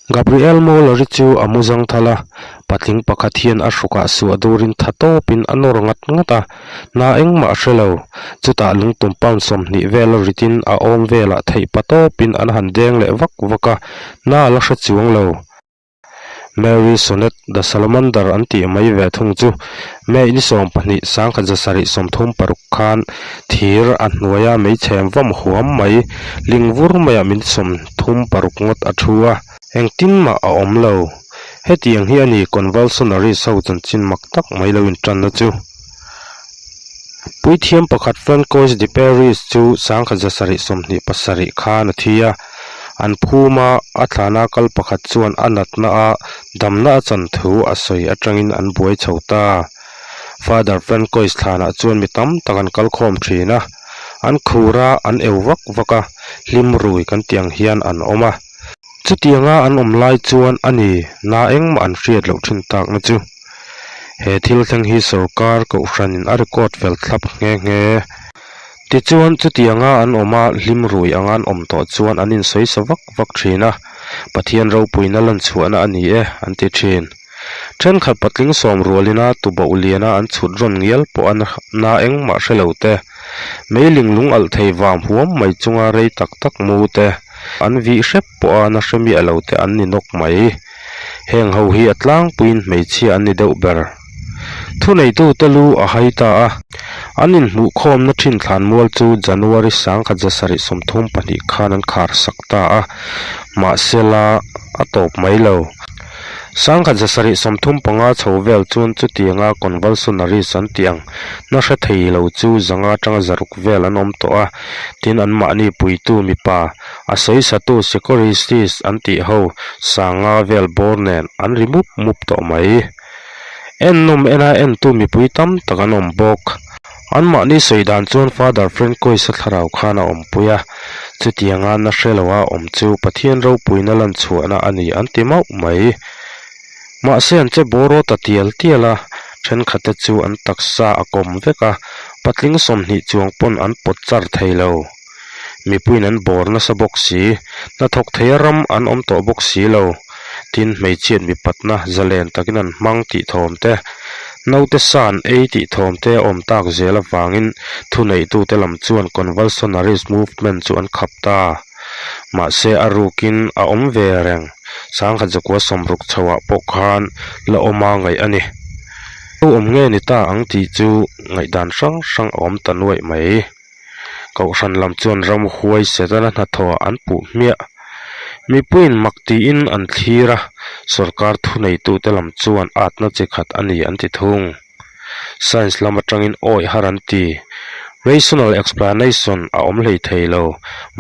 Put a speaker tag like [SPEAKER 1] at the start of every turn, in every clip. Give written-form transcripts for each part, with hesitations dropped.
[SPEAKER 1] Gabriel Moller-i chu a mu zangthal a, patling pakhat hian a hrukah suah durin tha tawpin a nawr ngat ngat a, hna engmah a hre lo. Chutah lungtum pound 20 vela ritin a awm velah theih pa tawpin an han deng leh vak vak a, hna a la hre chuang lo. Mary Sonet the Salamander an tih mai ve thung chu May ni 12 1736 khan thir a hnuaia meichhem vam huam mai ling vur maiah min 36 ngawt a thu a, engtin mah a awm lo. Hetiang hi a ni convulsionaries ho chanchin mak tak mai lo intanna chu. Puithiam pakhat Francois de Paris chu 1727 khan a thi a. An phum a, a thlana kal pakhat chuan a natna a damna a chan thu a sawi atangin an buai chho ta. Father Francois thlanah chuan mi tam tak an kal khawm thin a, an khur a, an eu vak vak a, hlim rui kan tih ang hian an awm a. Chutianga an awm lai chuan a ni na engmah an hriat loh thin takna chu. He thil thleng hi sorkar kohhranin a record fel thlap nghe nghe. Tichuan, chutianga an awm a, hlim rui anga an awm tawh chuan an insawi sa vak vak thin a, Pathian ropuina lan chhuahna a ni e, an ti thin. Thenkhat patling sawm rualina tuboh liana an chhut rawn ngial pawh a na engmah hre lo te, meiling lung alh thei vam huam mai chunga rei tak tak mu te, an vih hrep pawh a na hre miah lo te an ni nawk mai. Heng ho hi a tlangpuiin hmeichhia an ni deuh ber. Thuneitute lu a hai ta a, an inhmuhkhawmna thin thlanmual chu January 1732 khan an khar sak ta a, mahsela a tawp mai lo. 1735 chho vel chuan chutianga convulsionaries an tih ang na hre thei lo chu zanga atanga zaruk vel an awm tawh a, tin anmahni puitu mipa a sawisatu securistis an tih ho sanga vel bawr nen an ri mup mup tawh mai. Ennawm ena entu mipui tam tak an awm bawk. Anmahni sawi dan chuan Father Francois-a thlarau khan a awmpui a, chutianga na hre loa awm chu Pathian ropuina lan chhuahna a ni an ti mauh mai. Mahse an che bawraw ta tial tial a, thenkhatte chu an taksa a kawm vek a, patling 20 chuang pawn an pawt char thei lo. Mipuiin an bawr nasa bawk si, hnathawk theia ram an awm tawh bawk si lo. Tin, hmeichhiat mipatna zalen takin an hmang tih thawm te, naute sa an ei tih thawm te a awm tak zel avangin thuneitute lam chuan convulsionaries movement chu an khap ta. Mahse, a rukin a awm ve reng. 1960 chhoah pawh khan la awma ngaih a ni. Lo awm nge ni ta ang tih chu ngaihdan hrang hrang a awm ta nuaih mai. Kohhran lam chuan ramhuai Setana hnathawhah an puh hmiah. Mipuiin mak tiin an thlir a, sorkar thuneitute lam chuan atna chi khat a ni an ti thung. Science lam atangin awih har an ti. Rational explanation a awm hlei thei lo,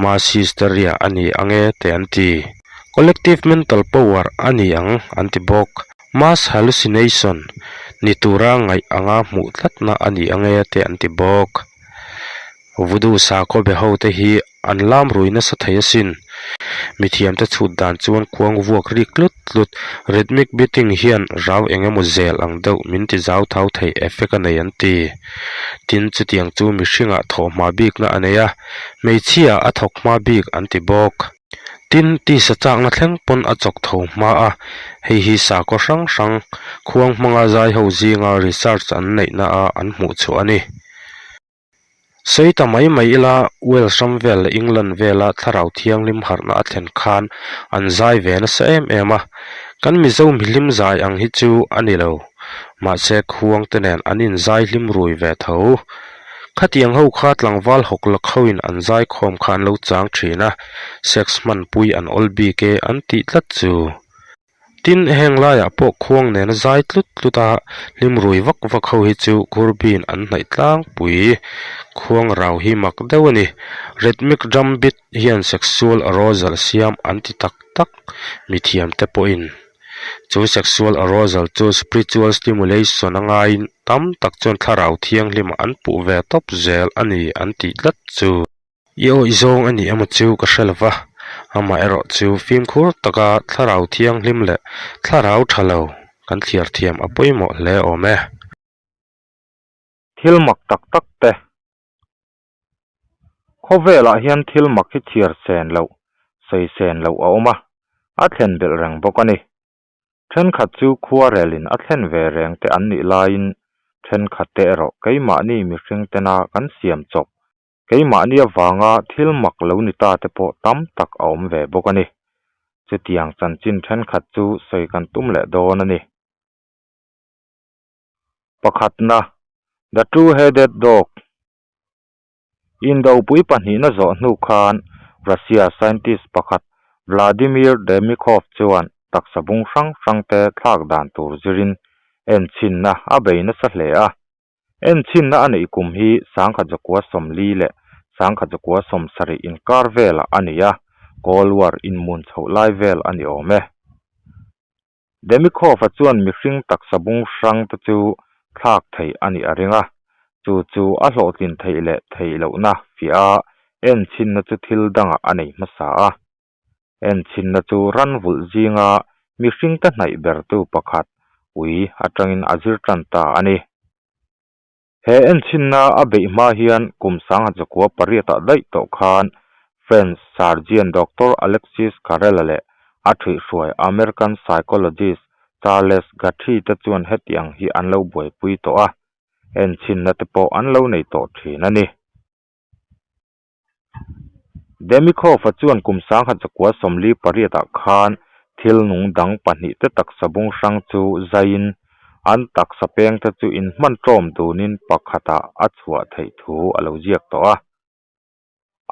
[SPEAKER 1] mass hysteria a ni ang e te an ti. Collective mental power a ni ang an ti bawk. Mass hallucination ni tura ngaih anga hmuh tlatna a ni ang e te an ti bawk. Voodoo sakhaw be ho te hi an lam rui nasa thei asin. Mithiamte chhut dan chuan khuang vuak rik tlut tlut, rhythmic beating hian rau eng emaw zel ang deuh min ti zau thau thei effect a nei an ti. Tin, chutiang chu mihringah thawh hma bikna a nei a, hmeichhia a thawk hma bik an ti bawk. Tin, tisa chakna thleng pawn a chawk tho hma a, hei hi sakhaw hrang hrang khuang hmanga zai ho zinga research an neihna a an hmuh chhuah a ni. Sawi ta mai mai ila, Wales ram vel leh England vela thlarau thianghlim harhna a thlen khan an zai ve nasa em em a, kan Mizo mihlim zai ang hi chu a ni lo. Mahse, khuang te nen an inzai hlim rui ve tho. Khatiang ho kha tlangval hawk lak hoin an zaikhawm kha an lo chang thin a, sex hmanpui an awl bik e an tih tlat chu. Tin, heng laiah pawh khuang nena zai tlut tlut a, hlim rui vak vak ho hi chu khurbin an hnaih tlangpui. Khuang rau hi mak deuh a ni. Rhythmic drum beat hian sexual arousal siam an ti tak tak, mithiamte pawhin. Chu sexual arousal chu spiritual stimulation a ngaiin tam tak chuan thlarau thianghlimah an puh ve tawp zel a ni an tih tlat chu. I awih zawng a nih emaw chu ka hre lova, amaherawh chu fimkhur taka thlarau thianghlim leh thlarau tha lo kan thliar thiam a pawimawh hle awm e.
[SPEAKER 2] Thil mak tak tak te. Khawvelah hian thil mak hi chhiar sen loh, sawi sen loh a awm a. a thlen belh reng bawk a ni. Thenkhat chu khuarelin a thlen ve reng te an nih laiin thenkhat te erawh keimahni mihring tena kan siam chawp, keimahni avanga thil mak lo ni ta te pawh tam tak a awm ve bawk a ni. Chutiang chanchin thenkhat chu sawi kan tum leh dawn a ni. Pakhatna, The Two-Headed Dog. Indopui pahnihna zawh hnu khan Russia scientist pakhat Vladimir Demikhov chuan taksa bung hrang hrangte thlak dan tur zirin enchhinna a bei nasa hle a. Enchhinna a neih kum hi sangkhat zakua sawmli leh sangkhat zakua sawmsarih inkar velah a ni a, Cold War inmun chhoh lai vel a ni awm e. Demikhov-a chuan mihring taksa bung hrang te chu thlak theih a nih a ring a, chu chu a hlawhtlin theih leh theih lohna fiah a enchhinna chu thil dangah a nei hmasa a. Enchhinna chu ran vulh zinga mihringte hnaih bertu pakhat ui atangin a zir tan ta a ni. He enchhinna a beih hma hian kum sangha zakua pariatah daih tawh khan French surgeon Doctor Alexis Carrel-a leh a ṭhuihhruai American psychologist Charles Guthrie te chuan heti ang hi an lo buaipui tawh a, enchhinna te pawh an lo nei tawh ṭhin a ni. Demikhov-a chuan kum sangkhat zakua sawmli pariatah khan thil nung dang pahnihte taksa bung hrang chu zaiin an taksa pengte chu inhman ṭawm dunin pakhatah a chhuah theih thu a lo ziak tawh a.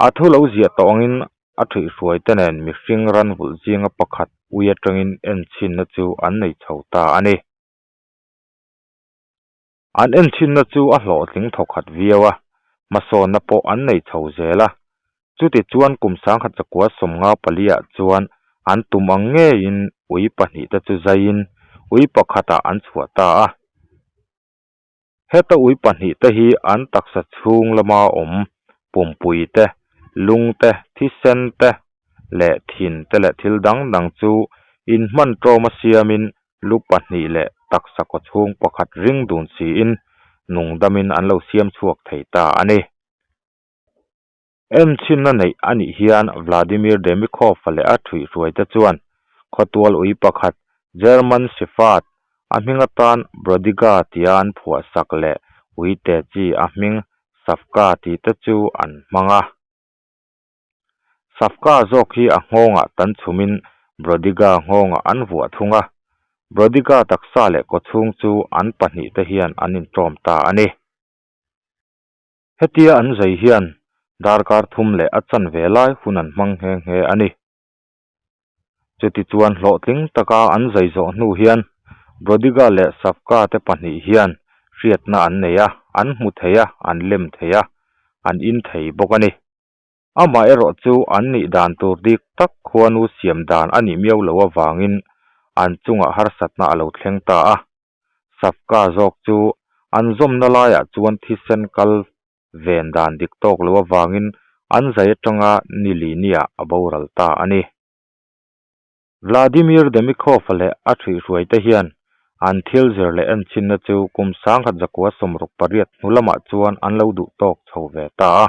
[SPEAKER 2] A thu lo ziah tawh angin a ṭhuihhruaite nen mihring ran vulh zinga pakhat ui aṭangin enchhinna chu an nei chho ta a ni. An enchhinna chu a hlawhtling thawkhat viau a, hmasawnna pawh an nei chho zel a. Chuti chuan kum sangkhat zakua sawmnga paliah chuan an tum ang ngeiin ui pahnihte chu zaiin ui pakhatah an chhuah ta a. Heta ui pahnihte hi an taksa chhung lama awm pumpui te, lung te, thisen te leh thin te leh thil dang dang chu inhman ṭawma siamin lu pahnih leh taksa kaw chhung pakhat ring dun siin nungdamin an lo siam chhuak thei ta a ni. Enchhinna neih a nih hian Vladimir Demikhov-a leh a ṭhuihhruaite chuan khawtual ui pakhat German Shepherd a hming atan Brodiga tia an phuah sak leh uite chi a hming Savka tih te chu an hmang a. Savka zawk hi a nghawngah tan chhumin Brodiga nghawngah an vuah thung a, Brodiga taksa leh kawchhung chu an pahnihte hian an inṭawm ta a ni. Hetia an zai hian darkar thum leh a chanve lai hun an hmang nghe nghe a ni. Chutichuan hlawhtling taka an zai zawh hnu hian Brodiga leh Savka te pahnih hian hriatna an nei a, an hmu thei a, an lem thei a, an in thei bawk a ni. Amaherawh chu an nih dan tur dik tak khuanu siam dan a nih miau loh avangin an chungah harsatna a lo thleng ta a. Savka zawk chu an zawmna laiah chuan thisen kal ven dan dik tawk loh avangin an zai atanga niliniah a boral ta a ni. Vladimir Demikhov-a leh a ṭhuihhruaite hian an thil zir leh enchinna chu kum sangkhat zakua sawmruk pariat hnu lamah chuan an lo duh tawk chho ve ta a.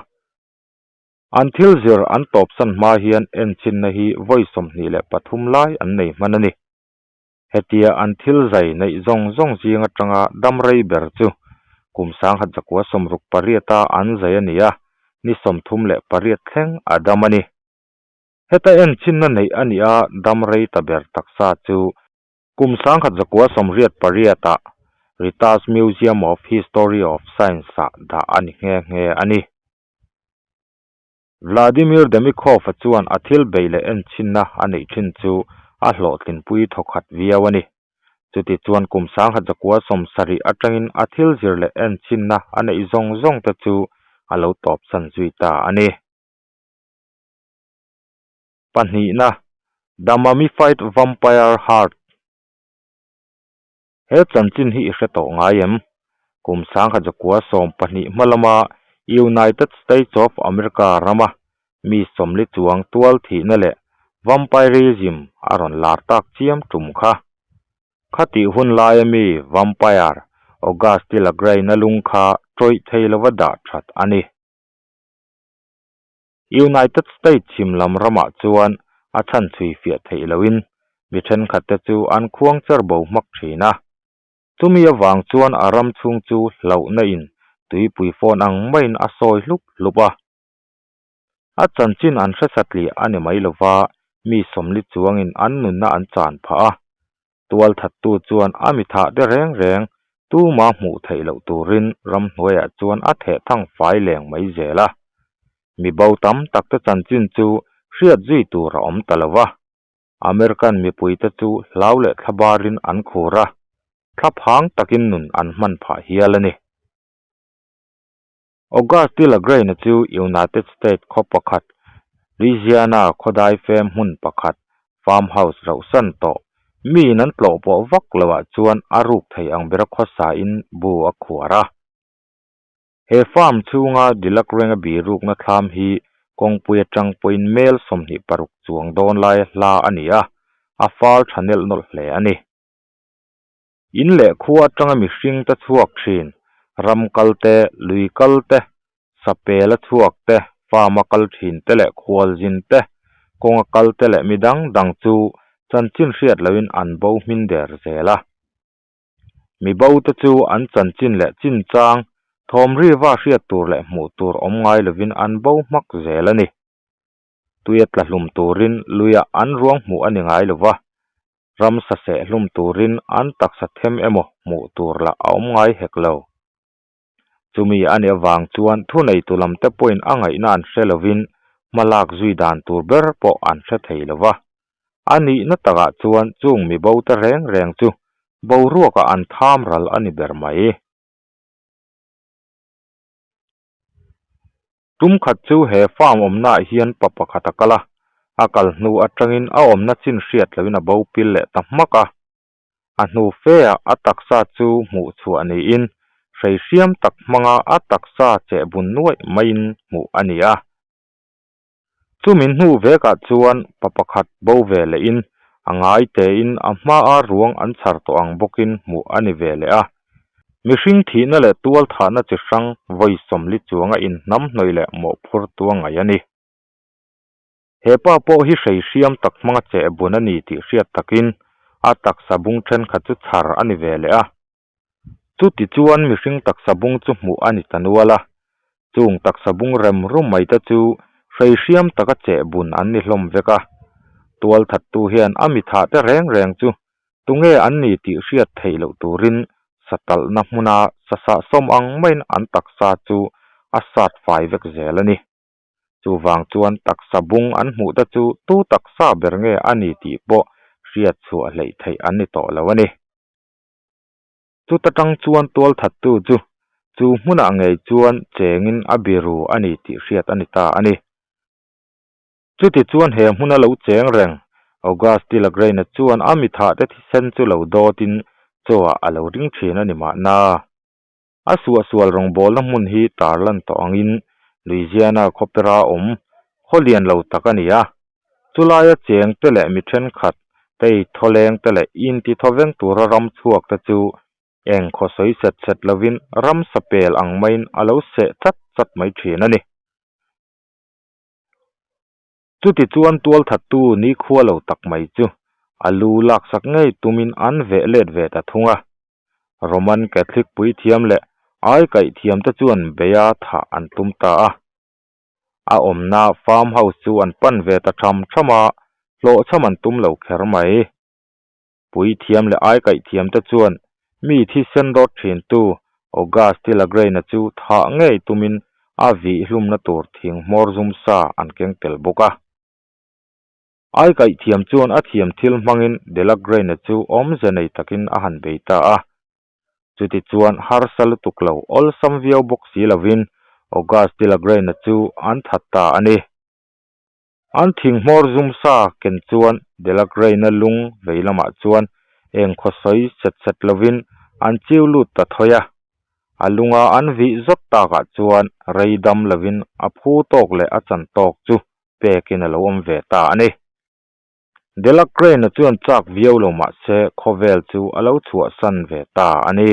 [SPEAKER 2] An thil zir an tawpsan hma hian enchinna hi vawi 23 lai an nei hman a ni. Hetia an thil zai neih zawng zawng zing atanga dam rei ber chu kum sangkhat zakua sawmruk pariata an zai a ni a, ni 38 thleng a dam a ni. Heta enchinna neih a nih a dam rei ta ber taksa chu kum sangkhat zakua sawmriat pariatah Rita's Museum of History of Science-ah dah a ni nghe nghe a ni. Vladimir Demikhov-a chuan a thil bei leh enchinna a neih thin chu a hlawhtlinpui thawkhat viau a ni. Chuti chuan kum sangkhat zakua sawmsarih atangin a thil zir leh enchinna a neih zawng zawng te chu a lo tawpsan zui ta a ni. Pahnihna, The Mummified Vampire Heart. He chanchin hi i hre tawh ngai em? Kum sangkhat zakua 12 hma lama United States of America rama mi sawmli chuang tual thihna leh vampirism a rawn lar tak chiam tum kha. Khatih hun laia mi vampire Auguste Lagrain-a lung kha tawih thei lova dah that a ni. United States chhim lam ramah chuan a chhan chhui fiah theih lohin. Mi thenkhatte chu an khuang cher bo hmak thin a. Chumi avang chuan a ram chhung chu hlauhna in tuipui fawn ang maiin a sawi hlup hlup a. A chanchin an hre satliah a ni mai lova, mi sawmli chuangin an nunna an chan phah a. Tualthattu chuan a mi thah te reng reng tuma hmuh theih loh turin ramhnuaiah chuan a theh thang fai leng mai zel a. Mi bo tam tak te chanchin chu hriat zui tur a awm ta lova. American mipuite chu hlau leh thlabarin an khur a, thlaphang takin nun an hman phah hial a ni. August de la Grain-a chu United States khaw pakhat, Louisiana khawdai fem hmun pakhat, farm house rauhsan tawh, miin an tlawh pawh vak loah chuan a ruk thei ang bera khawsain bu a khuar a. He farm chhunga de la Grain-a birukna thlam hi kawngpui atang pawhin mel 26 chuang dawn laia hla a ni a, a fal tha nelh nawlh hle a ni. In leh khua atanga mihring te chhuak thin, ram kal te, lui kal te, sapel a chhuak te, farm a kal thin te leh khualzin te, kawng a kal te leh mi dang dang chu chanchin hriat lohin an bo hmin der zel a. Mi bo te chu an chanchin leh chinchang thawm riva hriat tur leh hmuh tur awm ngai lovin an bo hmak zel a ni. Tuia tla hlum turin luiah an ruang hmuh a ni ngai lova, ramsa seh hlum turin an taksa them emaw hmuh tur lah a awm ngai hek lo. Chumi a nih avang chuan thuneitu lam te pawhin a ngaihna an hre lovin hma lak zui dan tur ber pawh an hre thei lova. A nihna takah chuan chung mi bo te reng reng chu boruakah an tham ral a ni ber mai. Tum khat chu he farm awmnaah hian pa pakhat a kal a, a kal hnu atangin a awmna chin hriat loin a bo pil leh ta hmak a. A hnu feah a taksa chu hmuh chhuah niin hrei hriam tak hmanga a taksa cheh bun nuaih maiin hmuh a ni a. Chumi hnu vekah chuan pa pakhat bo ve lehin a ngai tein a hmaa ruang an chhar tawh ang bawkin hmuh a ni ve leh a. Mihring thihna leh tual thahna chi hrang vawi sawmli chuanga inhnam hnawih leh mawhphur tua ngaih a ni. He pa pawh hi hrei hriam tak hmanga cheh bun a ni tih hriat takin a taksa bung thenkhat chu chhar a ni ve leh a. Chuti chuan mihring taksa bung chu hmuh a ni ta nual a, chung taksa bung rem rum mai te chu hrei hriam taka cheh bun an ni hlawm vek a. Tualthattu hian a mi thah te reng reng chu tunge an ni tih hriat theih loh turin satalhna hmuna sasah sawm ang maiin an taksa chu a sat fai vek zel a ni. Chuvang chuan taksa bung an hmuh te chu tu taksa ber nge a ni tih pawh hriat chhuah hleih theih an ni tawh lo a ni. Chuta tang chuan tualthattu chu chu hmunah ngei chuan chengin a biru a ni tih hriat a ni ta a ni. Chuti chuan he hmuna lo cheng reng Auguste Lagraine chuan a mi thahte thisen chu lo dawtin chaw-ah a lo ring thin a ni mahna. A suahsual rawngbawlna hmun hi tarlan tawh angin Louisiana khawpera awm khaw lian lo tak a ni a. Chulaia cheng te leh mi thenkhat tei thawleng te leh inti thawveng tura ram chhuak te chu eng khaw sawi set set lovin ramsa pel ang maiin a lo seh chat chat mai thin a ni. Chuti chuan tualthattu nikhua lo tak mai chu a lu laksak ngei tumin an veh let ve ta thung a. Roman Catholic puithiam leh ai kaih thiamte chuan beia thah an tum ta a. A awmna farm house chu an pan ve ta tham tham a, hlawhchham an tum lo kher mai. Puithiam leh ai kaih thiamte chuan mi thisen rawt thintu Auguste Lagraine-a chu thah ngei tumin a vih hlumna tur thing hmawr zum sa an keng tel bawk a. Ai kaih thiam chuan a thiam thil hmangin de la Graine-a chu awmze nei takin a han bei ta a. Chuti chuan harsa lutuk lo awlsam viau bawk si lovin Auguste la Graine-a chu an that ta a ni. An thing hmawr zum sa ken chuan de la Graine-a lung vei lamah chuan eng khaw sawi set set lovin an chiu lut ta thawi a. A lunga an vih zawt takah chuan rei dam lovin a phu tawk leh a chan tawk chu pekin a lo awm ve ta a ni. De la Crane-a chuan chak viau lo mah se khawvel chu a lo chhuahsan ve ta a ni.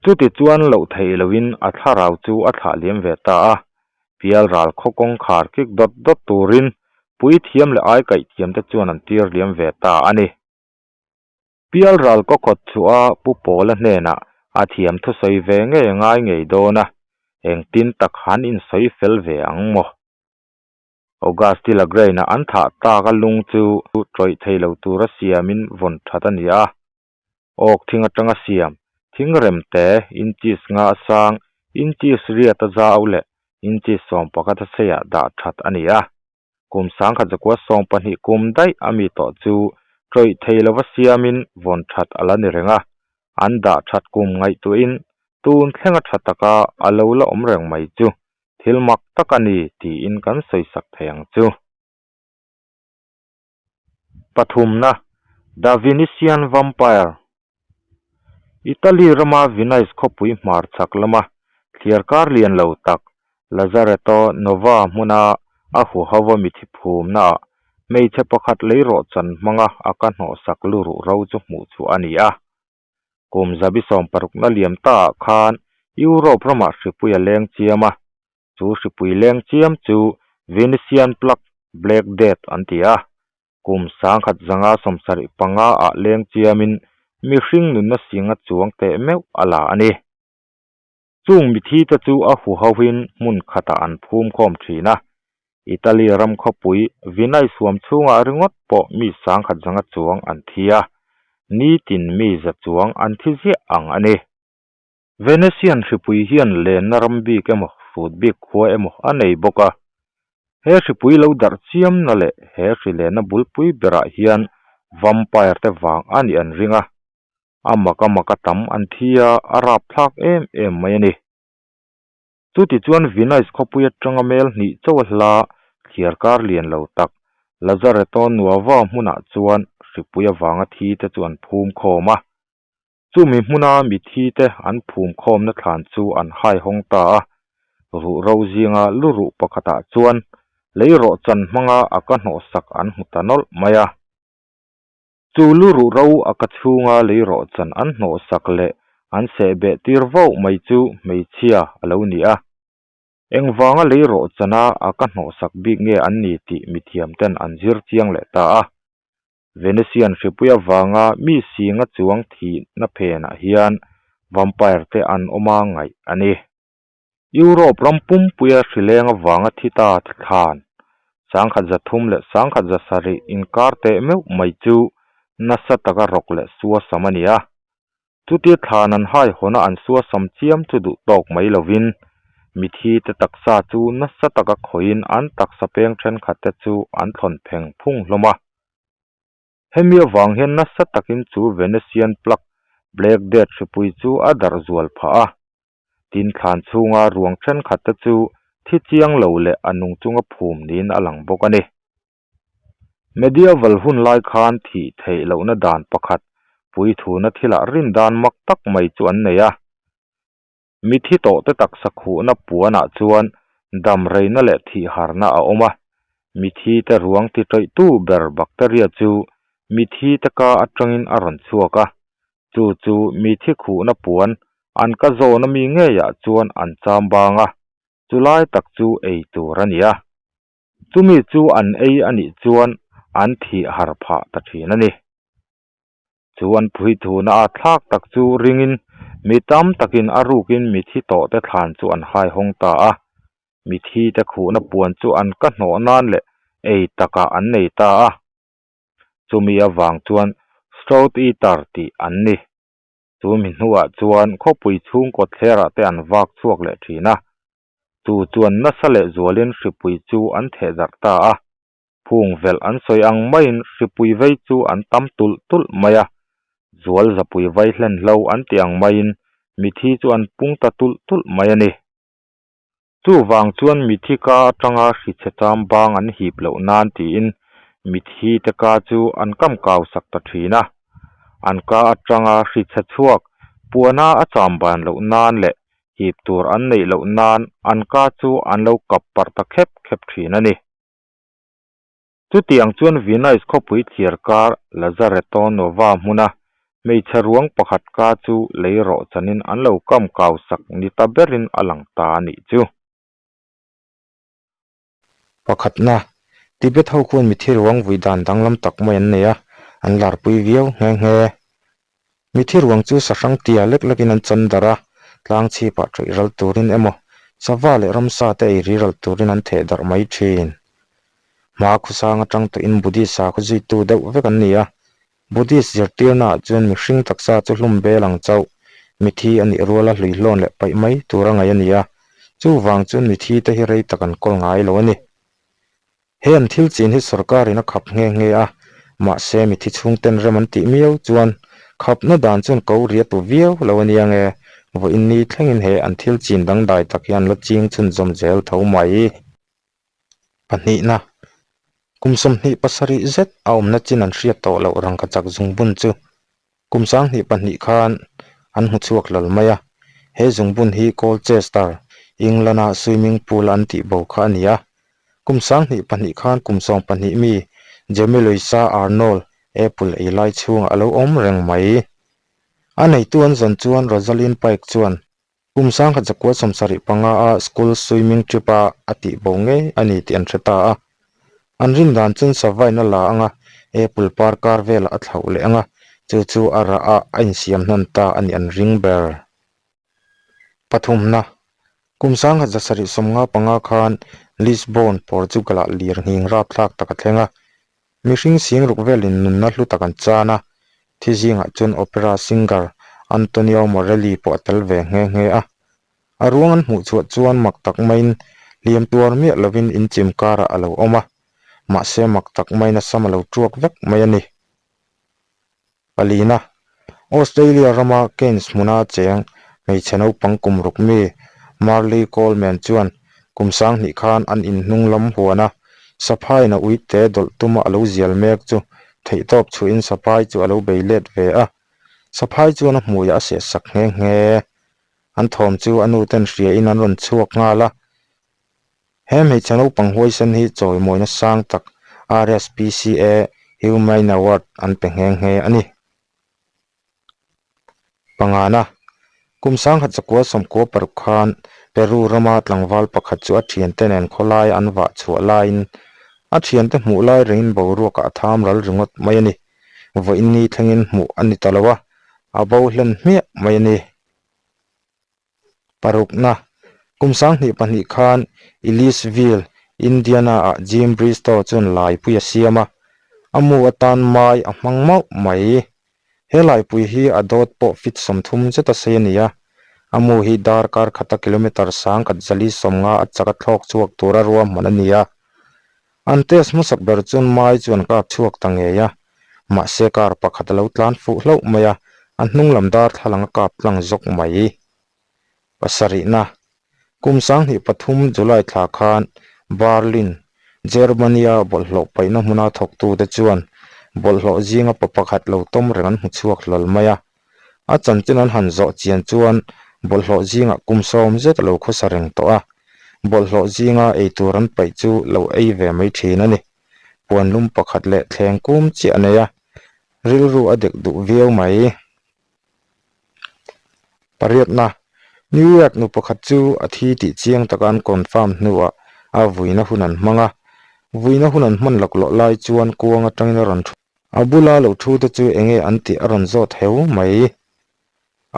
[SPEAKER 2] Chuti chuan loh theih loin a thlarau chu a thlah liam ve ta a, Pialral khaw kawngkhar kik dawt dawt turin. Puithiam leh aikaih thiamte chuan an tir liam ve ta a ni. Pialral kaw kawt chhuah a Pu Pawla hnenah a thiam thusawi ve ngei a ngai ngei dawn a, engtin tak han insawi fel ve ang maw? Augusti Lagrain-a an thah tak a lung chu tawih thei lo tura siamin vawn that a ni a. Awk thing atanga siam, thing rem te, inches nga a sang, inches riat a zau leh inches 11 a seiah dah that a ni a. Kum 1112 kum daih a mi tawh chu tawih thei lova siamin vawn that a la ni reng a, an dah that kum ngaihtuahin tun thlenga tha taka a lo la awm reng mai chu thil mak tak a ni tiin kan sawisak thei ang chu. Pathumna, The Venetian Vampire Italy rama Venice khawpui hmar chhak lama thliarkar lian lo tak Lazzaretto Nova hmuna a huhova mithi phumnaah hmeichhe pakhat lei rawhchan hmanga a ka hnawhsak luruh ro chu hmuh chhuah a ni a. Kum zabi sawmparukna liam taah khan Europe ramah hripui a leng chiam a, chu hripui leng chiam chu Venetian Plague, Black Death, an ti a. Kum 1175 ah leng chiamin mihring nunna singa chuang teh meuh a la a ni. Chung mithi te chu a huhoin hmun khatah an phum khawm thin a, Italy ram khawpui Venice huam chhungah ringawt pawh mi sangkhat zanga chuang an thi a, nitin mi za chuang an thi ziah ang a ni. Venetian hripui hian lenna ram bik emaw hrut bik khua emaw a nei bawk a, he hripui lo darh chiamna leh he hri lenna bulpui berah hian vampire te vang a nih an ring a, a mak a mak a tam an thi a, a rapthlak em em mai a ni. Chutichuan Venice khawpui atanga mel hnih chauh a hla thliar kar lian lo tak Lazzaretto Nuova hmunah chuan hripui avanga thi te chu an phum khawm a. Chumi hmuna mithi te an phum khawmna thlan chu an hai hawng ta a, ruh ro zinga lu ruh pakhatah chuan lei rawhchan hmanga a ka hnawhsak an hmu ta nawlh mai a. Chu lu ruh ro a ka chhunga lei rawhchan an hnawhsak leh an seh beh tir vauh mai chu hmeichhia a lo ni a. Engvanga lei rawhchana a ka hnawhsak bik nge an ni tih mithiam ten an zir chiang leh ta a. Venetian hripui avanga mi singa chuang thihna phenah hian vampire te an awm a ngaih a ni. Europe ram pumpuia hrileng avanga thi ta thlan 1337 inkar teh meuh mai chu nasa taka rawk leh suasam a ni a. Chutia thlan an haihawna an suasam chiam chu duh tawk mai lovin mithi te taksa chu nasa taka khawihin an taksa peng thenkhat te chu an thlawn pheng phung hlawm a. Hemi avang hian nasa takin chu Venetian Plague, Black Death hripui chu a darh zual phah a. Tin thlan chhunga ruang thenkhat te chu thi chiang lo leh a nung chunga phum niin a lang bawk a ni. Medieval hun lai khan thih theih lohna dan pakhat puithuna thilah rin dan mak tak mai chu an nei a. Mithi tawhte taksa khuhna puanah chuan dam reina leh thih harna a awm a. Mithite ruang ti tawihtu ber bacteria chu mithite ka atangin a rawn chhuak a. Chu chu mithi khuhna puan an ka zawna mi ngeiah chuan an cham bang a, chulai tak chu ei tur a ni a. Chumi chu an ei a nih chuan an thih har phah ta thin a ni. Chu an phuithuna a thlak tak chu ringin mi tam takin a rukin mithi tawhte thlan chu an haihawng ta a. Mithite khuhna puan chu an ka hnawh nan leh ei takah an nei ta a. Chumi avang chuan Stroud Eater tih an ni. Chu mi hnuah chuan khawpui chhungkaw thlerah te an vak chhuak leh thin a. Chu chuan nasa leh zualin hripui chu an theh darh ta a, phung velh an sawi ang maiin hripui vei chu an tam tulh tulh mai a, zual zapui vai hlen hlo an ti ang maiin mithi chu an pung ta tulh tulh mai a ni. Chuvang chuan mithi ka atanga hrichhe cham bang an hip loh nan tiin mithi te ka chu an kam kau sak ta thin a, an ka atanga hrichhe chhuak puana a cham ban loh nan leh hip tur an neih loh nan an ka chu an lo kap parh ta khep khep thin a ni. Chutiang chuan Venice khawpui thliar kar Lazzaretto Nova hmuna hmeichhe ruang pakhat ka chu lei rawh chanin an lo kam kau sak ni ta berin a lang ta a nih chu.
[SPEAKER 1] Pakhatna,
[SPEAKER 2] Tibet ho khuan mithi ruang vui dan danglam tak mai an nei a, an larpui viau nghe nghe. Mithi ruang chu sahrang tia lek lekin an chan darh a, tlang chhipah ṭawih ral turin emaw, sava leh ramsa te ei ri ral turin an theh darh mai ṭhin. Hma khawsang aṭang tawhin Buddhist sakhaw zuitu deuh vek an ni a, Buddhist zirtirnaah chuan mihring taksa chu hlum bel ang chauh, mithi a nih ruala hluihlawn leh paih mai tura ngaih a ni a, chuvang chuan mithi te hi rei tak an kawl ngai lo a ni. He an thil chin hi sorkarin a khap nghe nghe a, mahse mithi chhungten rem an tih miau chuan khapna dan chuan ko ria tu viau lo a nia nge, vawiin ni thlengin he an thil chin dangdai tak hi an la ching chhunzawm zel tho mai. Pahnihna, kum 27 zet a awmna chin an hriat tawh loh rangkachak zungbun chu kum 22 khan an hmu chhuak lal mai a. He zungbun hi Colchester, England-a swimming pool an tih bo kha a ni a. Kum 22 khan kum 12 mi Jamie Louisa Arnold apple ei lai chhungah a lo awm reng mai. A neitu an zawn chuan Rosalind Pike chuan Kum 1975 a school swimming trip a a tih bo ngei a ni tih an hre ta a. An rin dan chuan savain a la ang a, apple par kar velah a thlauh leh ang a, chu chu a rah a a insiam hnan ta a nih an ring ber. Pathumna, Kum 1775 khan Lisbon, Portugal-ah lir nghing rapthlak tak a thleng a, Mihring sing ruk velin nunna hlu tak an chan a, thi zingah chuan opera singer Antonio Morelli pawh a tel ve nghe nghe a. A ruang an hmuh chhuah chuan mak tak maiin hliam tuar miah lovin inchim karah a lo awm a, mahse mak tak maiin a sam a lo tuak vek mai a ni. Palina, Australia rama Cairns hmuna cheng hmeichhe naupang kum ruk mi Marley Coleman chuan kum 2000 khan an inhnung lam huan a, saphaiin a uite dawlh tuma a lo zial mek chu theihtawp chhuahin saphai chu a lo bei let ve a, saphai chuan a hmuiah a sehsak nghe nghe. An thawm chu a nuten hriain an rawn chhuak nghal a. He hmeichhe naupang huaisen hi chawimawina sang tak RSPCA Humane Award an pe nghe nghe a ni. Pangana, Kum 1996 khan Peru rama tlangval pakhat chu a thiante nen khawlai an vah chhuah laiin a thiante hmuh lai rengin boruakah a tham ral ringawt mai a ni. Vawiin ni thlengin hmuh a ni ta lo a, a bo hlen hmiah mai a ni. Parukna, Kum 22 khan Ellisville, Indiana-ah Jim Bristow chuan laipui a siam a, a mu atan mai a hmang mauh mai. He laipui hi a dawt pawh feet 30 zet a sei a ni a, a mu hi darkar khata kilometre 1050 a chak a thlawk chhuak tura ruahman a ni a. An test hmasak ber chuan mai chu an kap chhuak ta ngei a, mahse car pakhat a lo tlan fuh hlauh mai a, a hnung lam darthlalang a kap tlang zawk mai. Pasarihna, Kum 23 July thla khan Berlin, Germany-a bawlhhlawh paihna hmuna thawktute chuan bawlhhlawh zinga pa pakhat lo tawm reng an hmu chhuak hlawl mai a. A chanchin an han zawh chian chuan bawlhhlawh zingah kum 10 zet a lo khawsa reng tawh a, bawlhhlawh zinga eitur an paih chu lo ei ve mai thin a ni. Puan lum pakhat leh thleng kum chiah a nei a, rilru a dek duh viau mai. Pariatna, New York nu pakhat chu a thi tih chiang taka an confirm hnuah a vuina hun an hmang a, vuina hun an hman laklawh lai chuan kuang atangin a rawn thu. A bula lo thu te chu enge an tih a rawn zawt heu mai.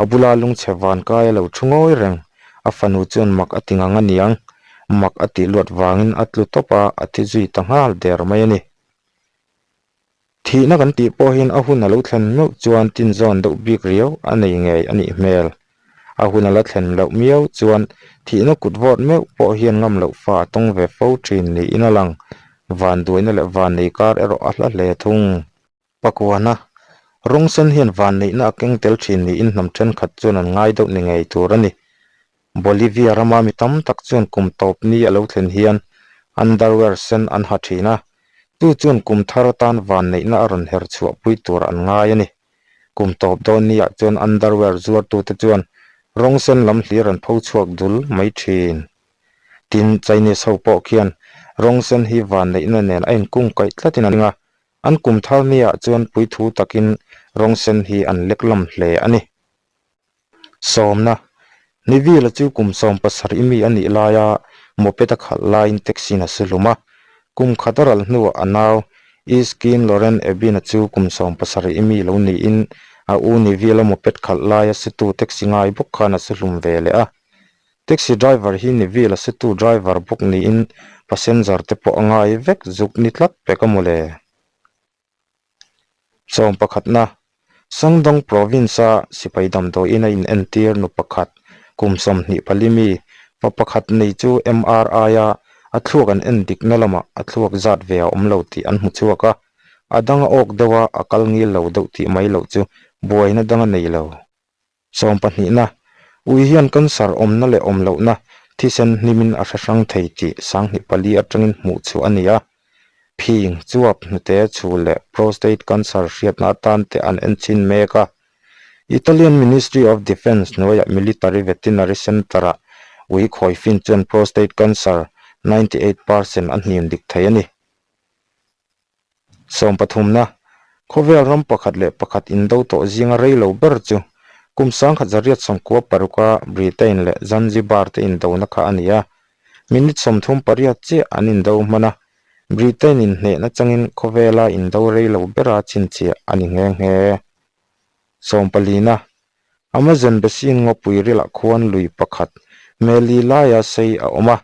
[SPEAKER 2] A bula lungchhe van kai a lo thu ngawi reng, a fanu chuan mak a ti ngang a niang, mak a tih luat vangin a tlu tawp a, a thi zui ta nghal der mai a ni. Thihna kan tih pawh hian a hun a lo thlen meuh chuan tinzawn deuh bik riau a nei ngei a nih hmel. A hun a la thlen loh miau chuan thihna kut vawt meuh pawh hian ngam loh fa a tawng ve fo thin niin a lang. Vanduaina leh vannei kar erawh a hla hle thung. Pakuana, rawng sen hian vanneihna a keng tel thin niin hnam thenkhat chuan an ngai deuh ni ngei tur a ni. Bolivia rama mi tam tak chuan kum tawp ni a lo thlen hian underwear sen an ha thin a, chu chuan kum thar atan vanneihna a rawn her chhuahpui tur an ngai a ni. Kum tawp dawn niah chuan underwear zuartute chuan rawng sen lam hlir an pho chhuak dul mai thin. Tin, Chinese ho pawh khian rawng sen hi vanneihna nen a inkungkaih tlatin an ring a, an kum thar niah chuan puithu takin rawng sen hi an lek lam hle a ni. Sawmna, Nivila chu kum 17 mi a nih laia moped a khalh laiin taxi in a su hlum a. Kum khat a ral hnuah a nau East Kin Lauren Ebin-a chu kum 70 i mi lo niin a u Neville-a moped khalh laia situ taxi ngai bawk khan a su hlum ve leh a. Taxi driver hi Neville-a situ driver bawk niin passenger te pawh a ngai vek zuk ni tlat pek a mawle. Sawm pakhatna, Shandong Province-a sipai damdawiin a inentir nu pakhat, kum 24 mi, pa pakhat nei chu MRI-a a thluak an en dikna lamah a thluak zat ve a awm lo tih an hmu chhuak a, a dang a awk deuh a, a kal ngil lo deuh tih mai loh chu buaina dang a nei lo. Sawm pahnihna, Ui hian cancer awmna leh awm lohna thisen hnimin a hre hrang thei tih 2004 atangin hmuh chhuah a ni a. Phing, chuap, hnute, chhul leh prostate cancer hriatna atan te an enchhin mek a. Italian Ministry of Defence hnuaiah Military Veterinary Centre-ah ui khawi fin chuan prostate cancer 98% a hnim dik thei a ni. Sawmpathumna, Khawvel ram pakhat leh pakhat indo tawh zinga rei lo ber chu kum 1996 a Britain leh Zanzibar te indona kha a ni a, minute 38 chiah an indo hman a, Britain in hnehna changin khawvela indo rei lo bera chhinchhiah a ni nghe nghe. Sawmpalina, Amazon Basin ngawpui rilah khuan lui pakhat Meli laia sei a awm a,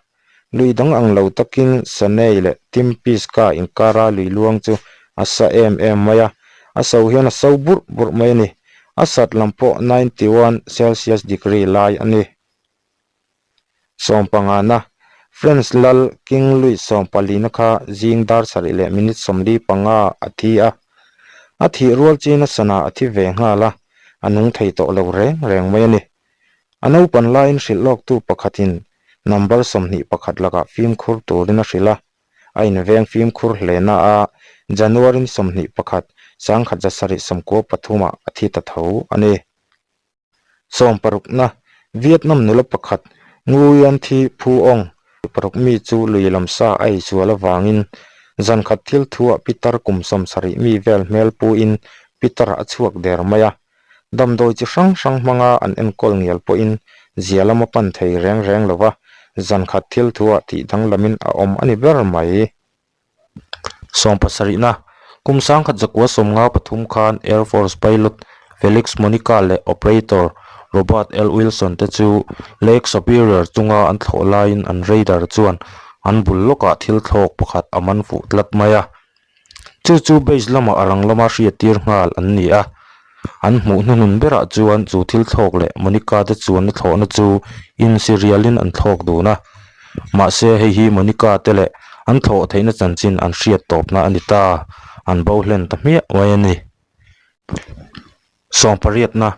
[SPEAKER 2] lui dang ang lo takin Sanei leh Timpiska inkara lui luang chu a sa em em mai a, a so hian a so burh burh mai a ni. A sat lam pawh 91 Celsius degree lai a ni. Sawmpangana, French lal King Louis sawmpalina kha zing dar sarih leh minute 45 a thi a. A thih rual chin a sana a thi ve nghal a, a nung thei tawh lo reng reng mai a ni. A naupan laiin hrilh lawktu pakhatin number 21 lakah fimkhur turin a hrilh a, a inveng fimkhur hle na a, January ni 21, 1793 ah a thi ta tho a ni. Sawm parukna, Vietnam nula pakhat Nguyen Thi Phuong paruk mi chu lui lam sa a ei sual avangin zan khat thil thuah pitar kum 70 mi vel hmel puin pitar a chhuak der mai a. Damdawi chi hrang hrang hmanga an enkawl ngial pawhin zia lama pan thei reng reng lo va, zan khat thil thuah tih danglamin a awm a ni ber mai. Sawm pasarihna, Kum 1993 khan Air Force pilot Felix Monica leh operator Robert L. Wilson te chu Lake Superior chunga an thlawh laiin an radar chuan an bul lawkah thil thlawk pakhat a man fuh tlat mai a. Chu chu base lamah a rang lama hriattir nghal an ni a. An hmuh hnuhnun berah chuan chu thil thlawk leh Monica te chuanna thlawhna chu insi rialin an thlawk dun a. Mahse hei hi Monica te leh an thlawh theihna chanchin an hriat tawpna a ni ta, an bo hlen ta hmiah mai a ni. Sawmpariatna,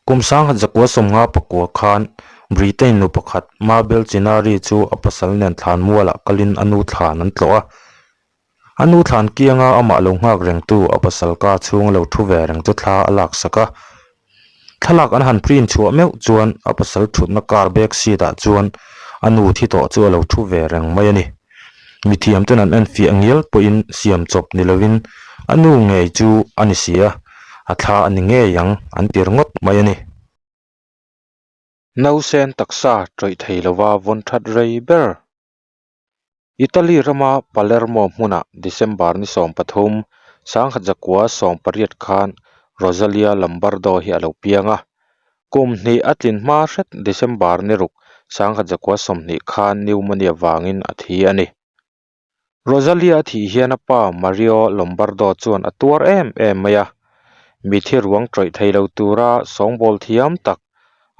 [SPEAKER 2] Kum 1959 khan Britain nu pakhat Mabel Chinari chu a pasal nen thlan mualah kalin a nu thlan an tlawh a. A nu thlan kianga amah lo nghak rengtu a pasal ka chhunga lo thu ve reng chu thla a laksak a. Thlalak an han print chhuah meuh chuan a pasal thutna car back seat ah chuan a nu thi tawh chu a lo thu ve reng mai a ni. Mithiam ten an enfiah ngial pawhin siam chawp ni lovin a nu ngei chu a ni si a, a thla a ni ngei ang an ti ringawt mai a ni.
[SPEAKER 1] Nausen taksa tawih thei lova vawn that rei ber. Italy rama Palermo hmunah December ni 13, 1918 khan Rosalia Lombardo hi a lo piang a. Kum hnih a tlin hma hret December ni ruk, 1920 khan pneumonia vangin a thi a ni. Rosalia a thih hian a pa Mario Lombardo chuan a tuar em em mai a. Mithi ruang tawih thei lo tura sawngbawl thiam tak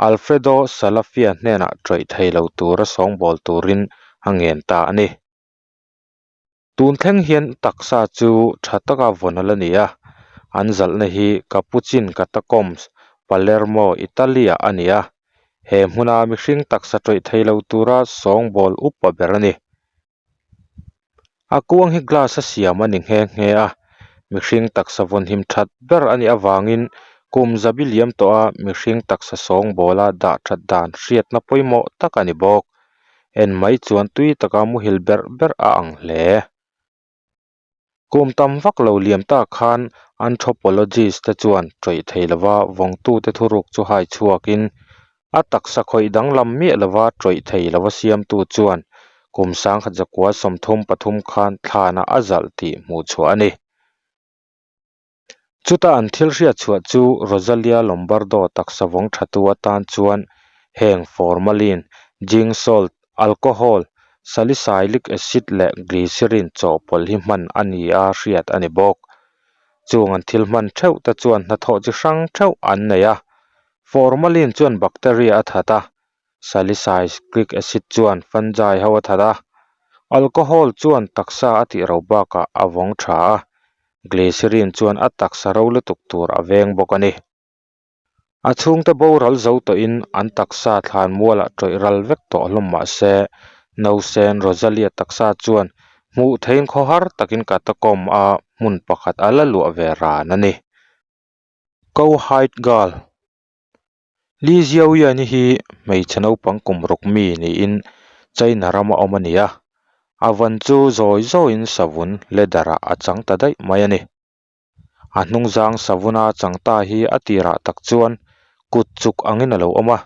[SPEAKER 1] Alfredo Salafia hnenah tawih thei lo tura sawngbawl turin a ngen ta a ni. Tun thleng hian taksa chu tha taka vawn a la ni a, an zalhna hi Capuchin Catacombs, Palermo, Italy-ah a ni a. He hmuna mihring taksa tawih thei lo tura sawngbawl upa ber a ni. A kuang hi glass a siam a ni nghe nghe a, mihring taksa vawnhim that ber a nih avangin kum zabi liam tawh a mihring taksa sawngbawl a dah that dan hriatna pawimawh tak a ni bawk. En mai chuan tui taka muhil berh berh a ang hle. Kum tam vak lo liam tak khan anthropologist te chuan tawih thei lova vawngtute thuruk chu hai chhuakin a taksa khawih danglam miah lova tawih thei lova siamtu chuan.
[SPEAKER 2] Kum 1933 khan thlanah a zalh tih hmuh chhuah a ni. Chuta an thil hriat chhuah chu Rosalia Lombardo taksa vawng thatu atan chuan heng formalin, zinc salt, alcohol, salicylic acid leh glycerin chawhpawlh hi hman a ni a hriat a ni bawk. Chung an thil hman theuh te chuan hnathawh chi hrang theuh an nei a. Formalin chuan bacteria a that a, salicylic acid chuan fungi ho a that a, alcohol chuan taksa a tih ro bakah a vawng tha a, glycerin chuan a taksa ro lutuk tur a veng bawk a ni. A chhungte boral zo tawhin an taksa thlan mualah tawih ral vek tawh hlawm mah se, Nausen Rosalia taksa chuan hmuh theihin khawhar takin catacomb a hmun pakhat a la luah ve ran a ni. Cowhide Girl Li Xiaoyan-i hi hmeichhe naupang kum ruk mi niin China rama awm a ni a, a van chu zawi zawiin savun leather ah a chang ta daih mai a ni. A hnungzang savuna chang ta hi a tirah tak chuan kut chuk angin a lo awm a,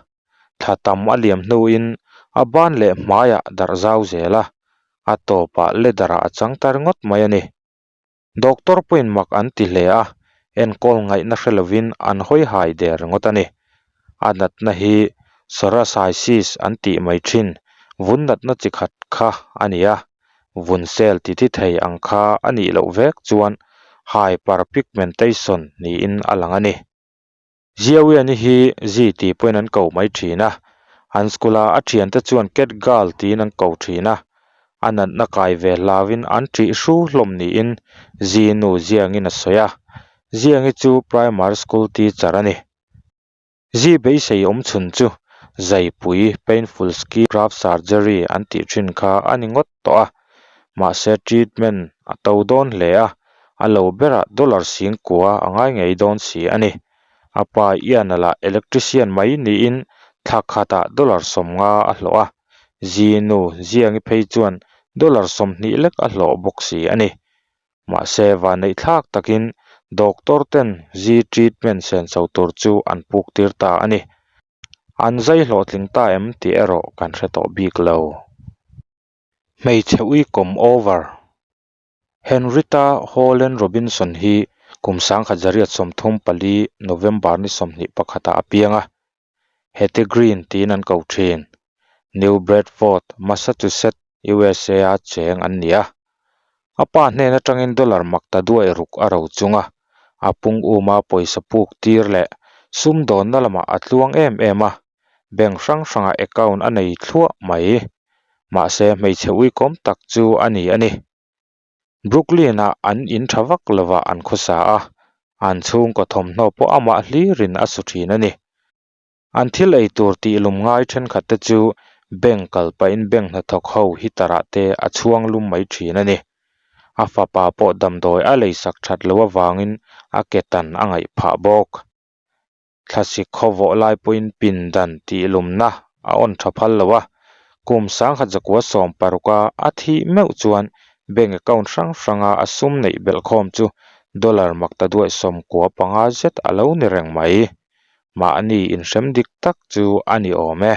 [SPEAKER 2] thla tam a liam hnuin a ban leh hmaiah darh zau zel a, a tawpah leather ah a chang ta ringawt mai a ni. Doctor pawhin mak an ti hle a, enkawl ngaihna hre lovin an hawi hai der ringawt a ni. A natna hi psoriasis an tih mai thin, vun natna chi khat kha a ni a, vun cell ti thi thei ang kha a nih loh vek chuan hyperpigmentation niin a lang a ni. Ziawiani hi Zi tih pawhin an ko mai thin a, an school-a a thiante chuan Cat Girl tiin an ko thin a, a natna kai ve hlauhin an ṭih hru hlawm niin Zi nu Ziangin a sawi a, Ziangi chu primary school teacher a ni. Zi beisei awm chhun chu zaipui painful skin graft surgery an tih thin kha a ni ngawt tawh a, mahse treatment a to dawn hle a, a lo berah dollar singkua a ngai ngei dawn si a ni. A pa Ian-a lah electrician mai niin thla khatah dollar 50 a hlawh a, Zi nu Ziangi phei chuan dollar 20 lek a hlawh bawk si a ni. Mahse vanneih thlak takin doctor ten Zi treatment senso tur chu an puk tir ta a ni. An zai hlawhtling ta em tih erawh kan hre tawh bik lo. Hmeichhe uikawm over. Henrietta Holland Robinson hi kum 1934 November ni 21 ah a piang a, Hetty Green tiin an ko thin. New Bedford, Massachusetts, USA a cheng an ni a. A pa hnen atangin dollar mak ta duai ruk a ro chung a, a pung uma pawisa puk tir leh sumdawnna lamah a tluang em em a, bank hrang hrangah account a nei thluah mai. Mahse hmeichhe uikawm tak chu a ni a ni. Brooklyn-ah an in tha vak lovah an khawsa a, an chhungkaw thawmhnaw pawh amah hlirin a su thin a ni. An thil ei tur tih lum ngai thenkhat te chu bank kal pahin bank hnathawk ho heater ah te a chhuang lum mai thin a ni. A fapa pawh damdawi a leisak that loh avangin a ke tan a ngaih phah bawk. Thlasik khawvawh lai pawhin pindan tih lumna a awn tha phal lo a, kum 1960 a a thih meuh chuan bank account hrang hranga a sum neih belhkhawm chu dollar maktaduai 95 zet a lo ni reng mai. Mahni inhrem dik tak chu a ni awm e.